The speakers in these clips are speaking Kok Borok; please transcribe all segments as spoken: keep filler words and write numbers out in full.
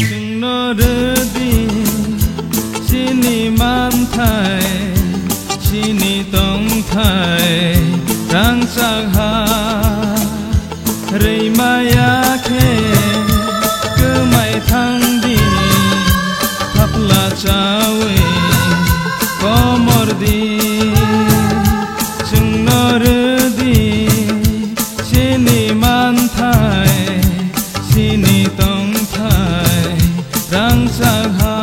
Chwngno rwdi chini manthai, chini tongthai rangchak ha. Rwimaya khe kwmai thangdi, thapla chawi komordi. Chwngno rwdi chini manthai, chini tongthai rangchak ha.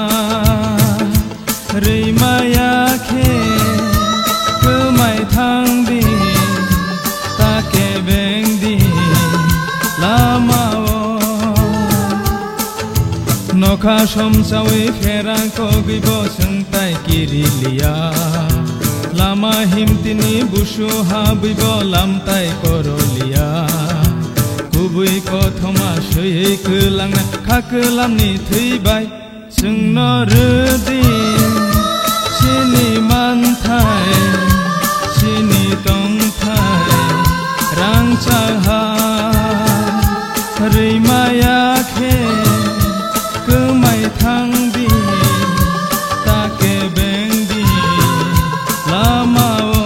Rwimaya khe kwmai thangdi, ta kebengdi lamao. Nokha somsawi pherang kogwibo chwngtai kiriliya. Lama himtini busu habwibo lamtai koroliya. Kubui kothoma swiwi kwlangna kha kwlamni thwibai. Chwngno rwdi chini manthai, chini tongthai rangchak ha. Rwimaya khe kwmai thangdi, ta kebengdi lamao.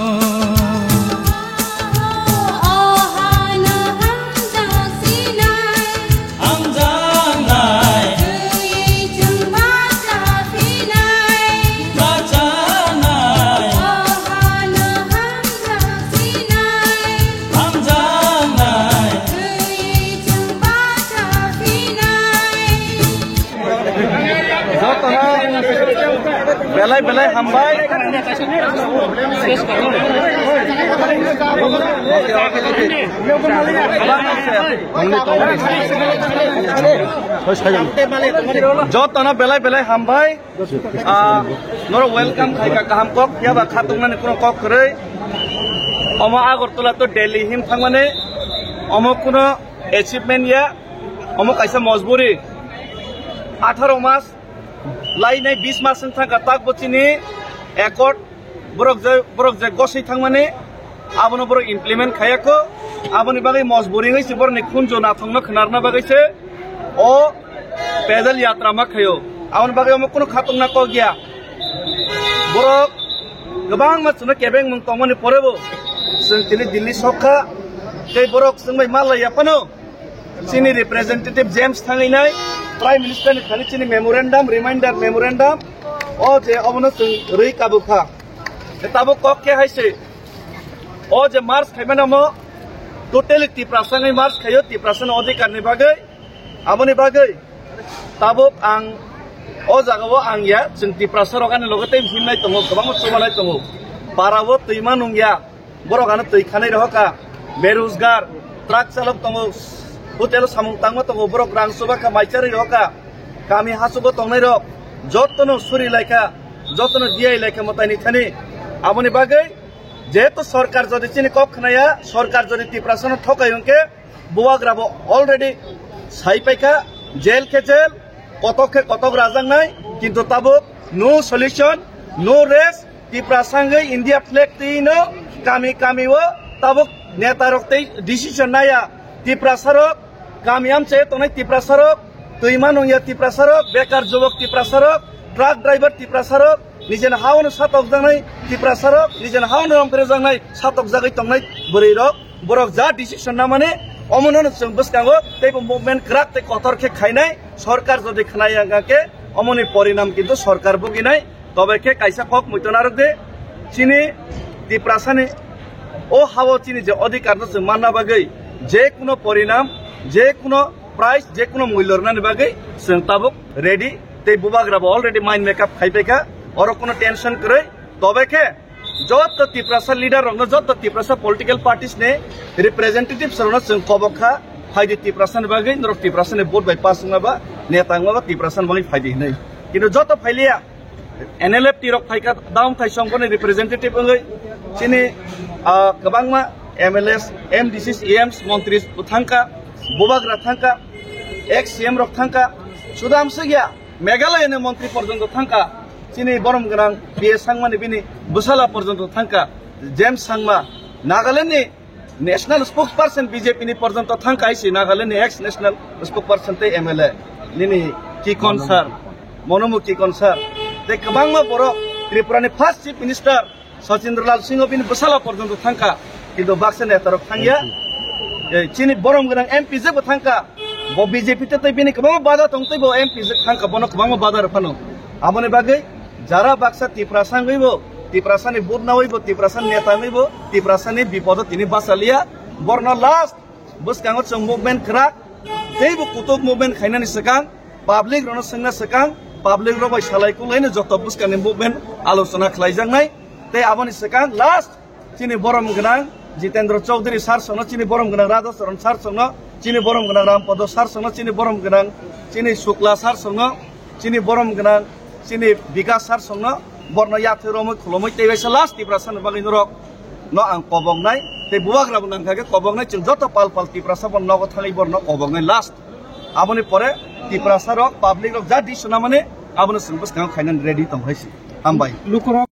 Hamjaknai. Twi chwng bacha phinai. Bachanai. Ohano hamjak sinai. Hamjaknai. Twi chwng bacha phinai. Jotono belai belai hambai. Jotono belai belai hambai. Ah, norok welcome khaika kaham kok, yaba khatungnani kuno kok kwrwi. Omo Agartala to Delhi him thangmani, omo kuno achievement ya, omo kaisa mojburi. Atharo mas lainai bis mas wng thangkha tak bo chini accord borok je, borok je goswi thangmani abono borok implement khayakho. Aboni bagwi mojburi wngwi se borokni khunju nathokno khwnarna bagwi se o pedal yatra ma khaio. Aboni bagwi omo kunu khatungna kok ya. Borok kwbangma chwngno kebengmung tongmani porebo chwng tini Delhi sokha tei borok chwngbai ma laiya phano. Chini representative James thangwi nai, Prime Minister ni thani chini memorandum, reminder memorandum, o je obono chwng rwi kabukha. Tabuk kok khe hai se, o je march khaimani omo totally Tiprasa wngwi march khaio, Tiprasa ni odhikar ni bagwi, aboni bagwi tabuk ang o jaga o ang ya, chwng Tiprasa rok ani loge tei himnai tongo, kwbangma chubanai tongo, para o twima nung ya. Borok ano twi khanai rohor kha, berojgar, truck chalok tongo, hotel o samung tangma tongo, borok rang chuba kha, mai charwi rohor kha, kami hachugo tongnai rok, jotono suri lai kha, jotono diyai lai kha mwtai ni thani. Aboni bagwi jehetu sorkar jodi chini kok khnaya, sorkar jodi Tiprasa no thokai hwnkhe, Bubagra bo already sai paikha, jail khe jail, kotok khe kotok rajaknai, kintu tabuk no solution, no rest, Tiprasa wngwi India flag twi no kami kami o tabuk neta rok tei decision naya. Tiprasa rok kami amchai tongnai, Tiprasa rok twima nungya, Tiprasa rok bekar jubok, Tiprasa rok truck driver, Tiprasa rok nijeni ha-o no satokjaknai, Tiprasa rok nijeni ha-o no romphrejaknai, satokjagwi tongnai bwrwi rok. Borok ja decision namani omono no chwng bwskango teibo movement kwrak tei kotor khe khainai. Sorkar jodi khwnaya wngkha khe omoni porinam kintu sorkar buginai. Tobe khe kaisa kok muitu narwk di, chini Tiprasani o ha-o chini je odhikar no chwng manna bagwi je kuno porinam, je kuno price, je kuno mulyo rwnani bagwi chwng tabuk ready tei Bubagra bo already mind make up khai paikha, oro kuno tension kwrwi. Tobe khe joto Tiprasa leader rokno, joto Tiprasa political parties ni representatives rokno chwng kobok kha, Phaidi Tiprasani bagwi, norok Tiprasani vote bai pass wngma ba, neta wngma ba Tiprasani bagwi phaidi hinwi. Kintu joto phailiya, N L F T rok phaikha, daum thai songkhorni representative wngwi, chini, ah, kwbangma M L As, M D Cs, E Ms, montri thangkha, bubagra thangkha, ex C M rok thangkha, sudam swkya, Meghalaya ni montri porjonto thangkha, chini borom gwnang P A Sangma ni bini bwsala porjonto thangkha, James Sangma, Nagaland ni National spokesperson B J P ni porjonto thangkha, isi Nagaland ni ex national spokesperson tei M L A nini Kikon sir, Monomu Kikon sir, tei kwbangma borok, Tripura ni first chief minister Sachindralal Singh bini bwsala porjonto thangkha, kintu baksa neta rok thangya. Eh, chini borom gwnang M P jebo thangkha, bo B J P te tei bini kwbangma bada tong tei bo M P je thangkha, bono kwbangma bada rok phano. Aboni bagwi jara baksa Tiprasa wngwi bo, Tiprasa ni vote nawi bo, Tiprasa ni neta wngwi bo, Tiprasa ni bipodo tini bachaliya, borno last bwskango chwng movement kwrak, teibo kutuk movement khainani swkang, public rokno swngna swkang, public rok bai salai kulaino joto bwskangni movement alochona khlaijaknai, tei aboni swkang last chini borom gwnang Jitendra Chaudhary sir songno, chini borom gwnang Radha Charan sir songno, chini borom gwnang Rampada sir songno, chini borom gwnang chini Shukla sir songno, chini borom gwnang chini Bikas sir songno, borno yathwi romwi khulumwi tei waisa last Tiprasa ni bagwi norok no ang koboknai, tei bubagra bo nangkha khe koboknai, chwng joto pal pal Tiprasa bo nogo thangwi borno koboknai last. Aboni pore Tiprasa rok, public rok ja decision namani abono chwng bwskango khainani ready tong hai si. Hambai.